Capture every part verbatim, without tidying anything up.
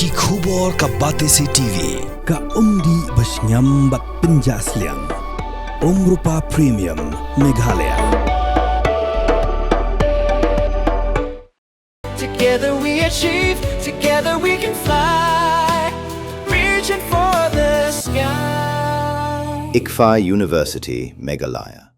Ki khubor ka Batesi T V, ka umdih ba shngiam bad pynjah sliang. Umrupa Premium, Meghalaya. Together we achieve, together we can fly. Reaching for the sky. ICFAI University, Meghalaya.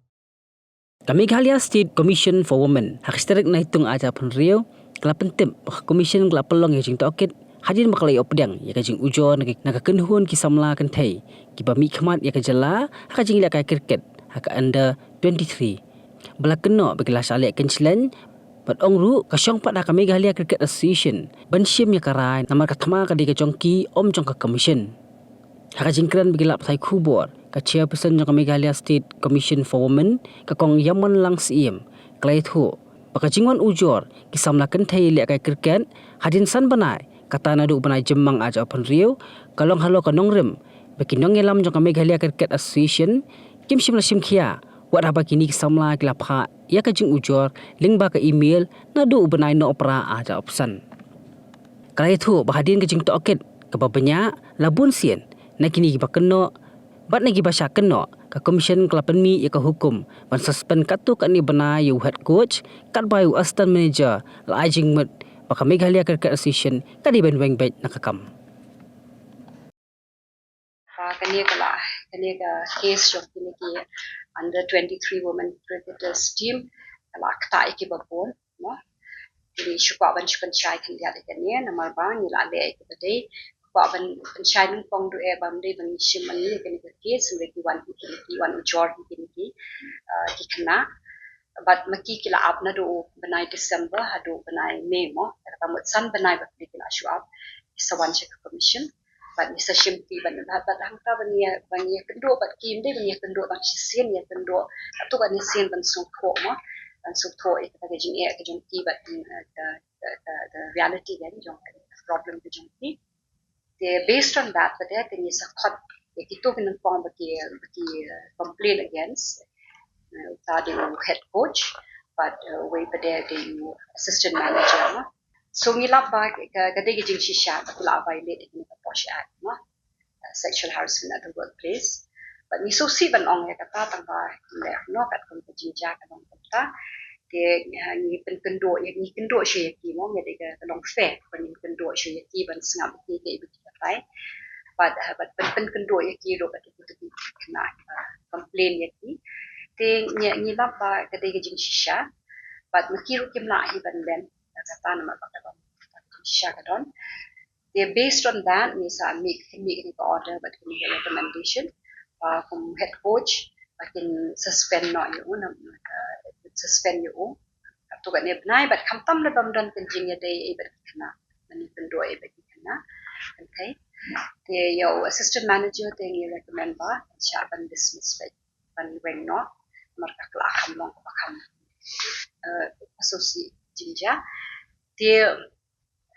Ka Meghalaya State Commission for Women, ha ka shi tarik Naitung arhajar arphew hynriew, ka la pyntip ba ka Commission ka la pynlong ïa ka jingtohkit hadien ba ka la ïoh pdiang ïa ka jingujor na ka, na ka kynhun ki samla kynthei kiba mihkhmat ïa ka jylla ha ka jinglehkai cricket ha ka under twenty-three, ba la kynnoh ba ki la shah leh kynshlei. Bad ong ruh ka shong pat ha ka Meghalaya Cricket Association ban shim ïa ka rai, namar ka thma ka dei ka jong ki, ym jong ka Commission. Ha ka jingkren bad ki lad pathai khubor, ka Chairperson jong ka Meghalaya State Commission for Women, ka Kong Ïamanlang Syiem, ka la ïathuh ba ka jingwan ujor ki samla kynthei lehkai cricket hadien san bnai, kata naduh u bnai Jymmang arhajar arphew hynriew, ka long halor ka nongrim ba ki nongïalam jong ka Meghalaya Cricket Association kim shym la shim khia wat haba kine ki samla ki la phah ïa ka jingujor lyngba ka email naduh u bnai Nohprah arhajar arphew san. Ka la ïathuh ba hadien ka jingtohkit kaba bniah, la bun sien na kine kiba kynnoh bad na kiba shah kynnoh, ka Commission ka la pynmih ïa ka hukum ban suspend katto katne bnai ïa u head coach, katba ïa u assistant manager la ai jingmut ba ka Meghalaya Cricket Association ka dei ban weng beit na ka kam. Ba kane ka la, kane ka case jong kine ki under twenty-three women cricketers team ka la ktah ïa kiba bun, mo. Ngi shu kwah ban shu pynshai khyndiat ïa kane, namar ba ngi la leh ïa kiba dei, kwah ban pynshai nyngkong, duh eh ba ym dei ban shim mane ïa kane ka case, hynrei ki wan hi kine ki, wan ujor hi kine ki, uh, ki khynnah. Bad ma ki, ki la ap naduh u bnai December haduh u bnai May, mo. Kata mut san bnai ba ki la shu ap, ki sa wan sha ka Commission. Bad ngi sa shim ki bad, bad, bad hangta ban ïa, ban ïakynduh bad ki, ym dei ban ïakynduh tang shisien, ïakynduh katto katne sien ban sngewthuh, mo, ban sngewthuh ïa kata ka jingeh ka jong ki bad, eh, ka, ka, ka, ka reality ka jong ka problem ka jong ki. Te based on that, bad te ngi sa khot ïa kito ki nyngkong ba ki, ba ki, eh, complain against, eh, uta dei u head coach, bad, eh, uwei pat dei u assistant manager, mo. So ngi lap ba ka, ka dei ka jingshisha ba ki la violate ïa ka POSH Act, mo, uh, sexual harassment at the workplace. Bad ngi sngewsih ban ong ïa kata, tangba leh kumno, katkum ka jingjia ka long kumta. Te, uh, ngi pynkynduh ïa, ngi kynduh shuh ïa ki, mo, ngi dei ka, ka long fair ba ngin kynduh shuh ïa ki ban sngap ïa ki kaei ba ki batai. Bad, uh, bad pyn, pynkynduh ïa ki ruh bad kito ki khynnah, uh, complain ïa ki. Te ngi, ngi lap ba ka dei ka jingshisha. Bad ma ki ruh kim lah hi ban len. Kata namar ba ka don, shisha ka don. Te based on that, ngi sa mih, mih kane ka order bad kane ka recommendation ba kum head coach ba kin suspend noh ïa u, na, uh, suspend ïa u. Katto katne bnai, bad khamtam lada ym don ka jingïadei ei bad ki khynnah, ban ïakynduh ei bad ki khynnah. Okay. Te ïa u assistant manager te ngi recommend ba shah ban dismiss beit, ban weng noh, namar ka la kham long kaba kham, eh, associate jingjia. Te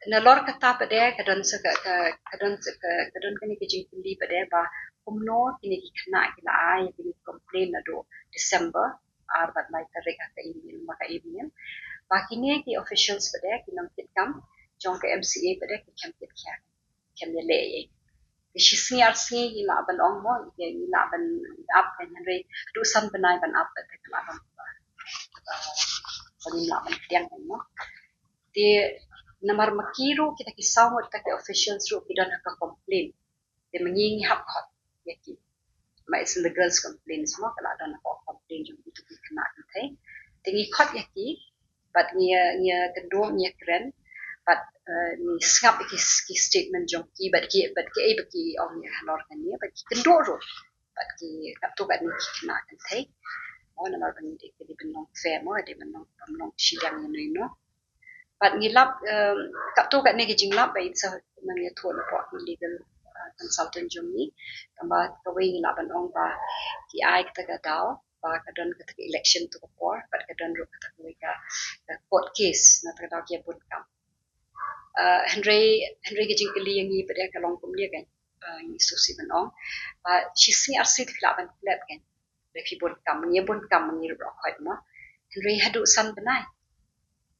nalor kata pat de ka don sa ka, ka, ka don sa ka, ka don kane ka jingkylli pat de ba kumno kine ki khynnah ki la ai kine ki complain naduh December ar bad lai tarik ha ka email, ma ka email. Ba kine ki officials pat de, ki nongkitkam jong ka M C A pat de, ki khlem kit khia, khlem ïaleh ei. Te shi sngi ar sngi ngi lah ban ong, mo, ngi lah ban ap, kan, hynrei haduh san bnai ban ap pat de ka la ban, ba ngim lah ban pdiang, kan, mo. Te namar ma ki ruh kita ki saw ngut kita ki officials ruh ki don ha ka complain. Te ma ngi, ngi hap khot ïa ki. Ma, it's in the girls complaints, mo, ka la don ha ka complain jong kito ki khynnah kynthei. Te ngi khot ïa ki bad ngi, ngi ïakynduh, ngi ïakren bad, eh, ngi sngap ïa ki, ki statement jong ki bad ki, bad kiei ba ki ong ïa halor kane, bad ki kynduh ruh bad ki, katto katne ki khynnah kynthei. Mo, namar ba ngi dei, dei ban long fair, mo, dei ban long, ban long shiliang ïano ïano. Bad ngi lap, em, katto katne ki jinglap ba i sa nang ïathuh napoh ki legal, eh, consultant jong ngi. Tangba kawei ngi lah ban ong ba ki ai kata ka daw ba ka don kata ka election to ka por, bad ka don ruh kata kawei ka, ka court case, na kata ka daw ki ïa bun kam. Eh, hynrei, hynrei ka jingkylli ïa ngi pat de ka long kumne, kan. Eh, ngi sngewsih ban ong ba shi sngi ar sngi te phi lah ban klet, kan. Ba phi bun kam, ngi bun kam, ngi ruh khot, mo. Hynrei haduh san bnai.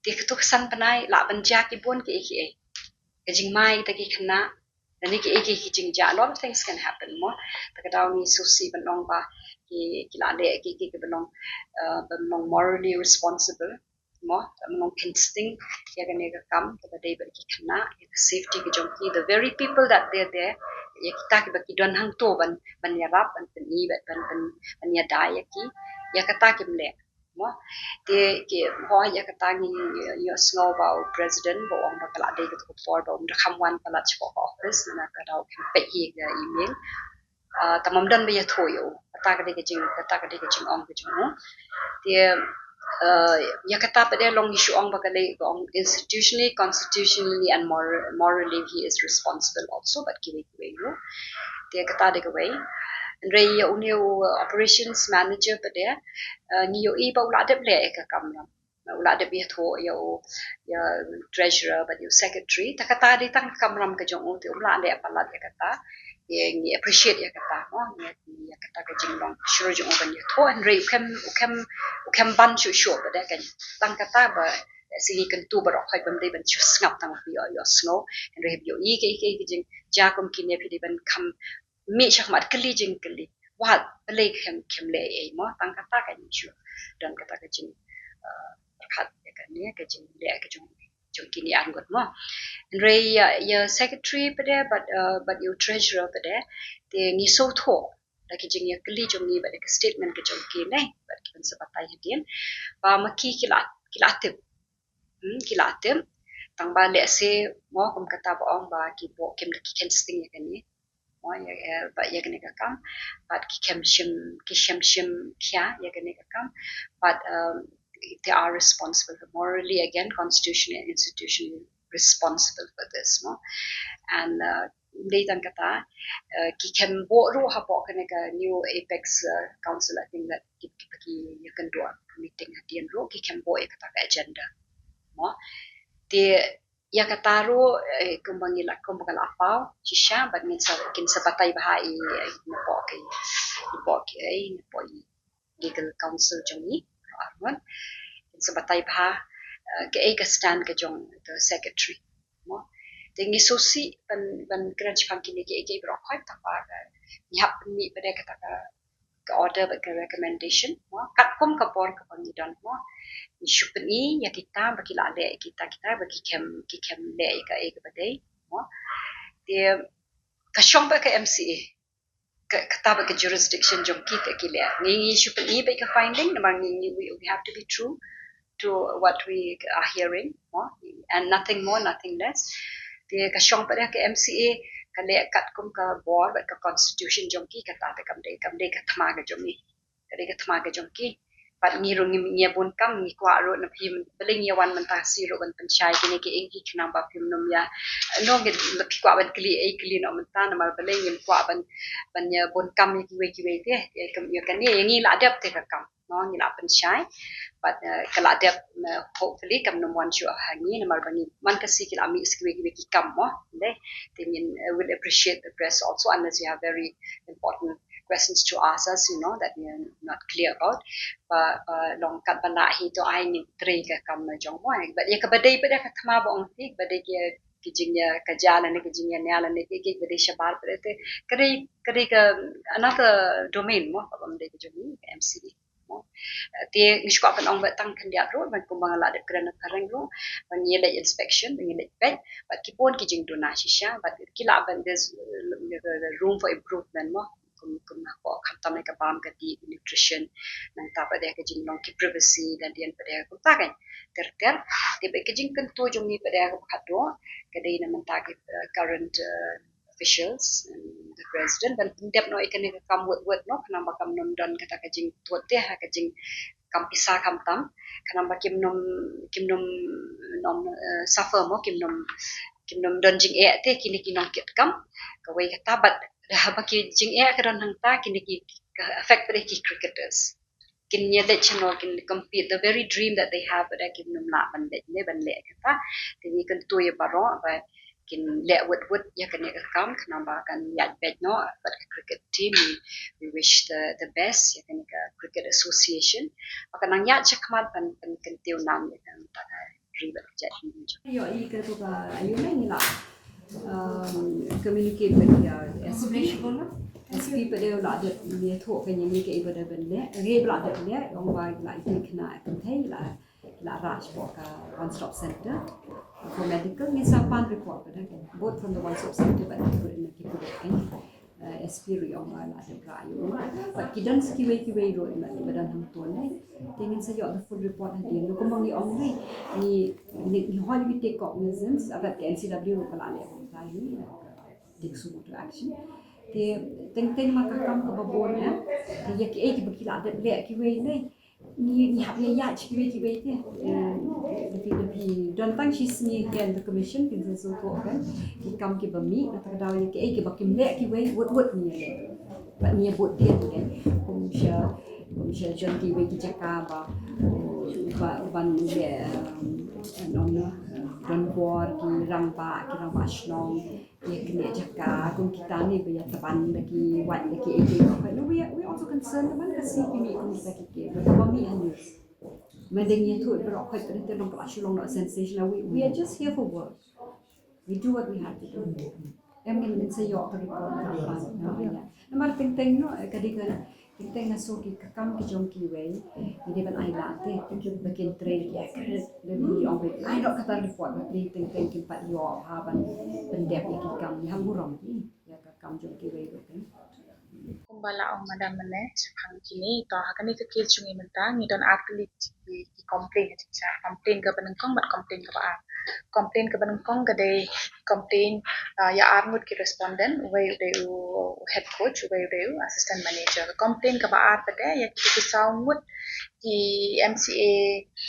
Te kato ka san bnai lah ban jia ki bun kiei kiei. Ka jingma ïa kita ki khynnah, lane ki, ki, ki jingjia, a lot of things can happen mo. Ta ka daw ngi sngewsih ban ong ba ki, ki la leh ki, ki, ki ban ong, uh, ban ong morally responsible mo, ban ong instinct ïa kane ka kam, kaba dei bad ki khynnah, ïa ka safety ka jong ki, the very people that they're there, ïa kita kiba ki don hangto ban, ban ïarap, ban pyni, ban, ban, ban, ban ïada ïa ki, ïa kata kim leh mo. Te ki, hooid, ïa kata ngi ïohsngew ba u president ba ong ba ka la dei kato ka por ba um da kham wan palat sha ka office, namar ka daw kim peit hi ka email. Ah, tang ym don ba ïathuh ïa u. Kata ka dei ka jing, kata ka dei ka jingong ka jong u. Te, ah, ïa kata pat de long ngi shu ong ba ka dei ka ong institutionally, constitutionally and mor-, morally he is responsible also, bad kiwei kiwei ruh. Te kata dei kawei. Hynrei ïa une u, uh, operations manager pat de, uh, ngi ïohi ba u la dep leh ïa ka kamram. U la dep ïathuh ïa u, ïa treasurer bad ïa u secretary. Ta kata dei tang ka kamram ka jong u, te um lah leh palat ïa kata. Ïa ngi appreciate ïa kata mo, ïa, ïa kata ka jinglong shuh jong u ban ïathuh. Hynrei u khlem, u khlem, u khlem ban shuh shuh pat de kan. Tang kata ba, eh, sngi kyntu baroh khoit bym dei ban shu sngap tang ba ïoh, ïohsngew. Hynrei ba ïohi kaei kaei ka jingjia kum kine phi dei ban kham mih shakhmat kylli jingkylli. Wat, balei khlem, khlem leh ei mo, tang kata kan ïa shu don kata ka jing, uh, pyrkhat ïa kane ka jingleh ka jong, jong kine arngut mo. Hynrei ïa, ïa secretary pat de, bad, uh, bad ïa u treasurer pat de, te ngi sngewthuh da ki jingïakylli jong ngi bad da ka statement ka jong ki ne, bad ki ban sa batai hadien ba ma ki ki la, ki la tip. Hmm, ki la tip. Tang ba lehse mo kum kata ba ong ba ki bok kim da ki khein sting ïa kane. Mo, ïa, ïa, ba ïa kane ka kam. Bad ki khlem shim, ki khlem shim khia ïa kane ka kam. Bad, um, they are responsible morally, again, constitutionally and institutionally responsible for this, no? And, uh, dei tang kata, uh, ki khlem bok ruh hapoh kane ka New Apex, uh, Council, I think that ki, ki, ki ïakynduh meeting hadien ruh, ki khlem bok ïa kata ka agenda. Mo? Te ïa kata ruh, eh, kumba ngi la, kumba nga la paw shisha, bad ngin sa, kin sa batai bha i, eh, napoh ki, napoh ki, eh, napoh i legal counsel jong ngi, arngut. Kin sa batai bha, eh, kaei ka stand ka jong the secretary. Mo. Te ngi sngewsih ban, ban kren shaphang kine kiei kiei baroh khoit, tang ba, eh, ngi hap pynmih pat de kata ka, ka order bad ka recommendation, mo. Katkum ka bor kaba ngi don, mo. Ngi shu pyni ïa kita ba ki la leh ïa kita, kita ba ki khlem, ki khlem leh ïa kaei kaba dei, mo. Te ka shong bad ka M C A. Ka, kata bad ka jurisdiction jong ki te ki leh. Ngi, ngi shu pyni bad ka finding, namar ngi, ngi, we, we have to be true to what we are hearing, mo, and nothing more, nothing less. Te ka shong pat de ka M C A, ka leh katkum ka bor bad ka constitution jong ki, kata te kam dei, kam dei ka thma ka jong ngi. Ka dei ka thma ka jong ki. Bad ngi ruh ngi, ngi ïa bun kam, ngi kwah ruh na phi, balei ngi ïa wan mynta shi ruh ban pynshai kine kiei kiei khnang ba phim nym ïa, no, ngi, phi kwah ban kylli ei, kylli noh mynta, namar balei ngim kwah ban, ban ïa bun kam ïa kiwei kiwei te, ïa kam, ïa kane, ïa ngi la dep te ka kam, no, ngi la pynshai. Bad, eh, ka la dep, eh, hopefully kam nym wan shuh ha ngi, namar ba ngi man ka sngi ki la mih sa kiwei kiwei ki kam mo, dei. Te ngin, eh, will appreciate the press also, unless you have very important questions to ask us, you know, that we are not clear about. Ba, ba long katba lah hi to ai ngin trei ka kam jong mo. Bad ïa kaba dei pat de ka thma ba ong phi, ba dei ki, ki jingïakajia lane ki jingïania lane ki, ki ba dei shabar pat de te, ka dei, ka dei ka another domain mo, kaba ym dei ka jong ngi ka M C A mo. Te ngi shu kwah ban ong ba tang khyndiat ruh, ban kumba nga la dep kren na phareng ruh, ban ïa leit inspection, ban ïa leit peit, bad ki bun ki jingduna shisha, bad ki lah ban, there's, uh, the, the, the room for improvement mo. Kum, kum hapoh khamtam ïa ka bam ka dih, nutrition, nangta pat de ka jinglong ki privacy, hadien pat de kumta kan. Ter ter. Te bad ka jingkyntu jong ngi pat de kaba khatduh, ka dei na mynta ki, uh, current, uh, officials, um, the president, ban pyndep noh ïa kane ka kam wut wut noh, khnang ba kam nym don kata ka jingtuid te ha ka jingkam pisa khamtam, khnang ba kim nym, kim nym, nym, eh, suffer mo, kim nym, kim nym don jingeh te kine ki nongkitkam. Kawei kata, bad haba ki jingeh ka don hangta, kine ki, ka affect pat de ki cricketers. Kin ïa leit shano, kin compete, the very dream that they have, bad kim nym lah ban leit ne ban leh kata. Te ngi kyntu ïa baroh ba kin leh wut wut ïa kane ka kam, khnang ba kan ïaid beit noh bad ka cricket team. We, we wish the, the best ïa kane ka cricket association. Ba kan nang ïaid shakhmat ban, ban kyntiew nam ïa kata ka ri bad ka jaitbynriew. Ïohi katto ka, aïu ne ngi lah um, communicate with the S P. S P pat u la dep ïathuh ïa ngi kaei ba dei ban leh, kaei ba la dep leh, ong ba la ïa kynthei, la, la rah shapoh ka one stop center for medical, ngin sa pan report pat, both from the one stop center bad ki pud, ki pud, eh, S P ruh ong ba la dep rah ïa u. Bad ki don sa kiwei kiwei ruh ba don hangto ne. Te ngin sa ïoh the full report hadien. Kumba ngi ong ne, ngi, ngi, ngi hoi, we take cognizance, bad ka N C W ruh ka la leh reply ne, take suit move to action. Te teng teng ma ka kam kaba bun, eh. Te ïa kiei kiba ki la dep leh kiwei ne, ngi, ngi hap ïa ïaid sha kiwei kiwei te. Eh, da phi, da phi don tang shi sngi ken the commission kin sa sngewthuh kan ki kam kiba mih, na kata ka daw ïa kiei kiba kim leh kiwei, wut wut ngi ïa leh. Bad ngi ïa bud dien kan. Kum sha, kum sha jon kiwei ki jaka ba, ba, ban leh, um, nong na, don bor ki rangbah, ki rangbah shnong. Ïa kine jaka kum kita ne ba ïa tban da ki wait da ki eiei. No, we, we also concerned, man ka sngi ki mih kum kita ki, ki ba mih ha news. Mynta ngi ïathuh ba rok khoi, te nong ka la shu long noh sensation. We, we are just here for work. We do what we have to do. Em ngin, ngin sa ïoh ka report ka pan. No, ïa. Namar teng teng, no, ka dei ka Teng teng nga sngew ki, ka kam ki jong kiwei, ki dei ban ai lad te, ba kin trei ki accurate, ba kin ong ba ai noh kata report, ba ki teng teng kim pat ïoh ha ban pyndep ïa ki kam, ïa hangburom ki, ïa ka kam jong kiwei ruh te. Kumba la ong madam mynne, shaphang kine, to ha kane ka case jong ngi mynta, ngi don ar tylli ki, ki complain, ki complain kaba nyngkong bad complain kaba ar. Complain kaba nyngkong ka dei complain, ah, ïa ar ngut ki respondent, uwei u dei u, u head coach, uwei u dei u assistant manager. Complain kaba ar pat de ïa ki, ki saw ngut ki M C A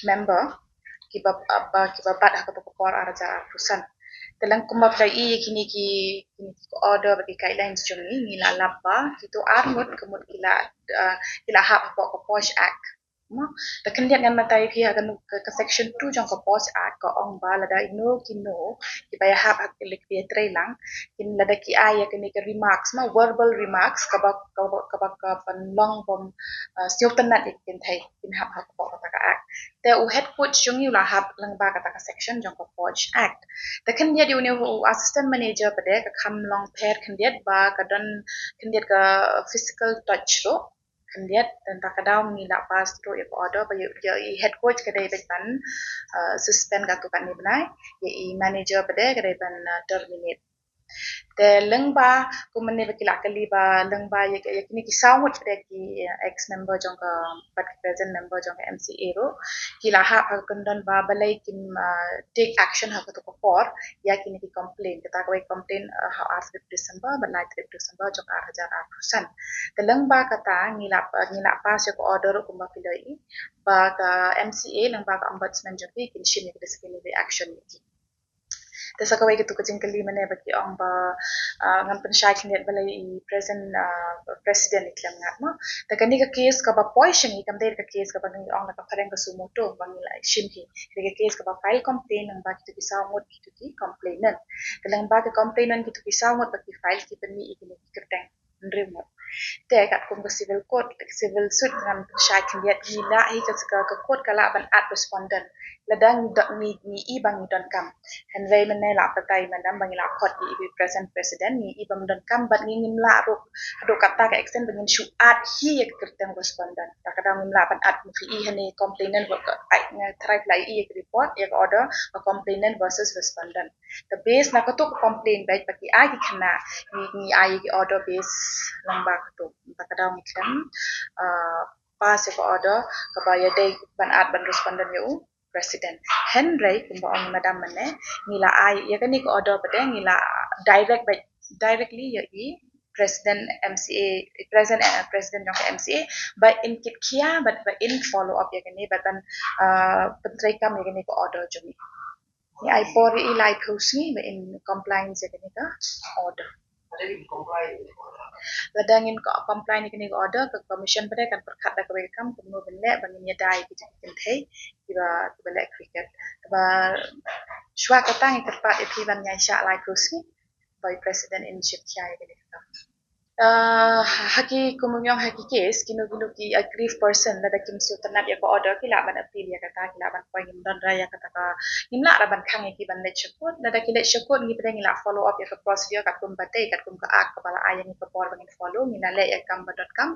member kiba, ah, ba, kiba bat ha kaba ka por ar hajar arphew san. Te lada kumba phi la ïohi ïa kine ki, kine ki order bad ki guidelines jong ngi, ngi la lap ba kito ar ngut ka mut ki la, ah, ki la hap hapoh ka POSH Act. Mo, te khyndiat ngan batai phi ha ka, ka, ka section two jong ka POSH Act ka ong ba lada ino kino kiba ïahap ha ki leh kiba ïatrei lang, kin lada ki ai ïa kane ka remarks, mo, verbal remarks, kaba, kaba, kaba ka pynlong bym, uh, sngewtynnat ïa ki kynthei, kin hap ha kpoh kata ka act. Te u head coach jong ngi u la hap lyngba kata ka section jong ka POSH Act. Te khyndiat ïa une u assistant manager pat de ka kham long pher khyndiat ba ka don khyndiat ka physical touch ruh. Khyndiat, te nangta ka daw ngi la pass through ïa ka order ba ïa, ïa i head coach ka dei ban, uh, suspend katto katne bnai, ïa i manager pat de ka dei ban, uh, terminate. Te lyngba, kumne ba ki la kylli ba lyngba ïa, ïa kine ki saw ngut pat de ki, uh, ex member jong ka, bad ki present member jong ka M C A ruh, ki la hap ha ka kyndon ba balei kim, uh, take action ha kato ka por ïa kine ki complain. Kata kawei complain, uh, ha ar tarik December bad lai tarik December jong ka ar hajar arphew san. Te lyngba kata ngi la, ngi la pass ïa ka order ruh kumba phi la ïohi ba ka M C A lyngba ka ombudsman jong ki kin shim ïa ka disciplinary action ïa ki. Te sa kawei katu ka jingkylli mynne ba ki ong ba, ah, ngan pynshai khyndiat balei i present, ah, president i khlem ngat, mo. Te kane ka case kaba poi sha ngi kam dei ka case kaba ngi ong la ka phareng ka suo motu ba ngi la shim hi. Ka dei ka case kaba file complaint lyngba kitu ki saw ngut kitu ki complainant. Te lyngba ki complainant kitu ki saw ngut ba ki file ki pynmih ïa kine ki kyrteng hynriew ngut. Te katkum ka civil court, ka civil suit ngan pynshai khyndiat ngi la hi ka, ka, ka court ka lah ban add respondent. Lada ngi don, ngi, ngi i ba ngi donkam. Hynrei mynne la batai mynne ba ngi la khot ïa i present president, ngi i ba ngi donkam bad ngi ngim lah ruh haduh kata ka extent ba ngin shu add hi ïa ka kyrteng respondent. Te ka daw ngim lah ban add, ngi i hane complainant ba ka, ai, nga try pla i ïa ka report, ïa ka order ba complainant versus respondent. Te base na kato ka complaint bad ba ki ai ki khynnah, ngi, ngi ai ki order base lyngba kato. Te ka daw ngi khlem, uh, pass ïa ka order kaba ïadei ban add ban respondent ïa u president. Hynrei kumba ong madam mynne, ngi la ai ïa kane ka order pat de ngi la direct bad directly ïa i president M C A, present, eh, president jong ka M C A, ba in kit khia, ba, ba in follow up ïa kane, ba ban, ah, pyntreikam ïa kane ka order jong ngi. Ngi ai por ïa i laiphew sngi ba in compliance ïa kane ka order. Lada ngin ko-, comply ïa kane ka order, ka commission pat de kan pyrkhat da kawei ka kam kumno ban leh ba ngin ïada ïa ki jong ki kynthei kiba, kiba leh cricket. Ba shuwa kata ngi kyrpad ïa phi ban ïaishah laiphew sngi ba i president in shim khia ïa kane ka kam. Uh, ha ki kumyong ha ki case, kino kino ki aggrieved person lada kim sngewtynnat ïa ka order, ki lah ban appeal ïa kata, ki lah ban poi, ngim don ruh ïa kata ka, ngim lah ruh ban khang ïa ki ban leit sha court. Lada ki leit sha court, ngi pat ngi lah follow up ïa ka procedure katkum ba dei, katkum ka act kaba la ai ïa ngi ka por ba ngin follow, ngi lah leh ïa ka kam ba donkam.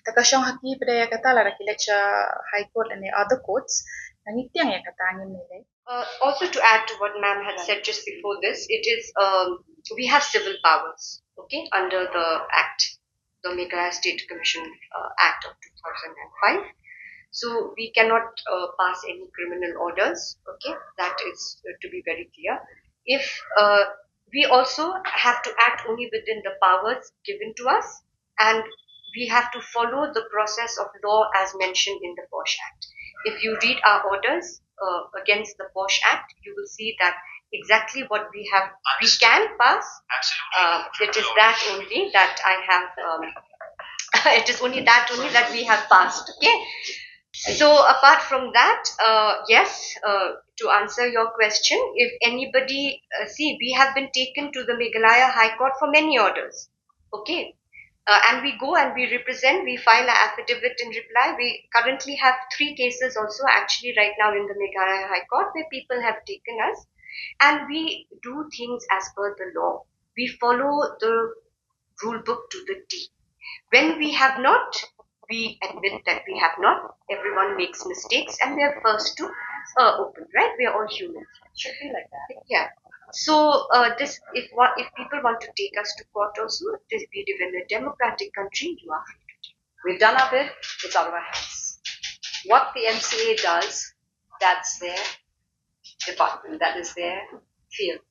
Te ka shong ha ki pat ïa kata, lada ki leit sha High Court lane other courts, ngi tieng ïa kata, ngim leh. Uh, also, to add to what ma'am had said just before this, it is, um, we have civil powers, okay, under the Act, the Meghalaya State Commission, uh, Act of two thousand and five. So we cannot, uh, pass any criminal orders, okay, that is, uh, to be very clear. If, uh, we also have to act only within the powers given to us, and we have to follow the process of law as mentioned in the POSH Act. If you read our orders, uh, against the POSH Act, you will see that exactly what we have, we can pass. Absolutely. Uh, it is that only that I have, um, it is only that only that we have passed, okay? So apart from that, uh, yes, uh, to answer your question, if anybody, uh, see, we have been taken to the Meghalaya High Court for many orders, okay? Uh, and we go and we represent, we file an affidavit in reply. We currently have three cases also actually right now in the Meghalaya High Court where people have taken us, and we do things as per the law. We follow the rule book to the T. When we have not, we admit that we have not. Everyone makes mistakes, and we are first to, uh, open, right? We are all humans. Should be like that. Yeah. So, uh, this, if what, if people want to take us to court also, this, we live in a democratic country, you are free to take. We've done our bit, it's out of our hands. What the M C A does, that's their department, that is their field.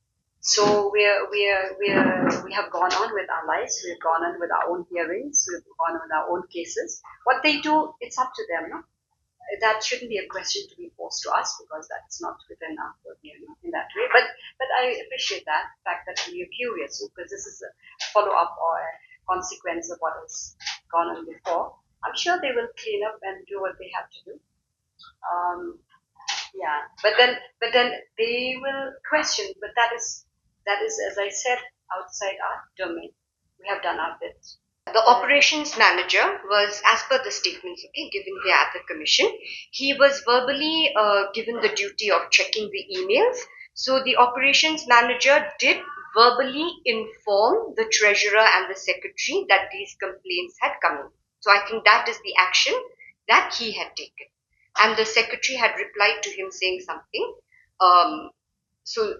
So we're, we're, we're, we have gone on with our lives, we've gone on with our own hearings, we've gone on with our own cases. What they do, it's up to them, no? That shouldn't be a question to be posed to us, because that's not within our purview, no, in that way. But, but I appreciate that fact that you're curious, because this is a follow-up or a consequence of what has gone on before. I'm sure they will clean up and do what they have to do. Um, yeah, but then, but then they will question. But that is, that is, as I said, outside our domain. We have done our bit. The operations manager was, as per the statements, okay, given here at the commission, he was verbally, uh, given the duty of checking the emails. So the operations manager did verbally inform the treasurer and the secretary that these complaints had come in. So I think that is the action that he had taken. And the secretary had replied to him saying something. Um, so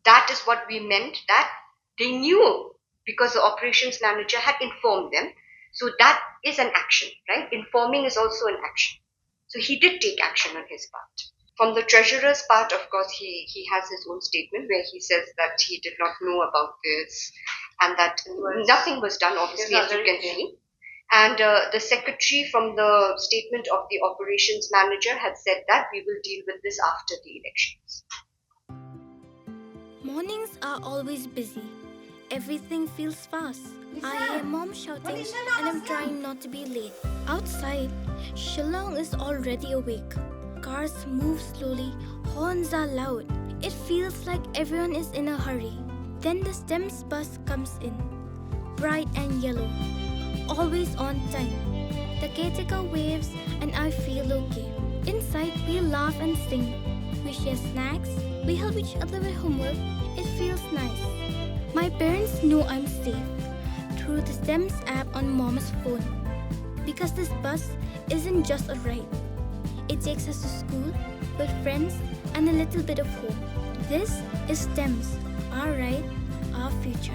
that is what we meant, that they knew because the operations manager had informed them. So that is an action, right? Informing is also an action. So he did take action on his part. From the treasurer's part, of course, he, he has his own statement where he says that he did not know about this and that nothing was done, obviously, as you can see. And, uh, the secretary, from the statement of the operations manager, had said that we will deal with this after the elections. Mornings are always busy. Everything feels fast. I hear mom shouting and I'm trying not to be late. Outside, Shillong is already awake. Cars move slowly, horns are loud. It feels like everyone is in a hurry. Then the STEMS bus comes in, bright and yellow, always on time. The caretaker waves and I feel okay. Inside, we laugh and sing. We share snacks, we help each other with homework. It feels nice. My parents know I'm safe through the STEMS app on mom's phone. Because this bus isn't just a ride, it takes us to school, with friends, and a little bit of home. This is STEMS, our ride, our future.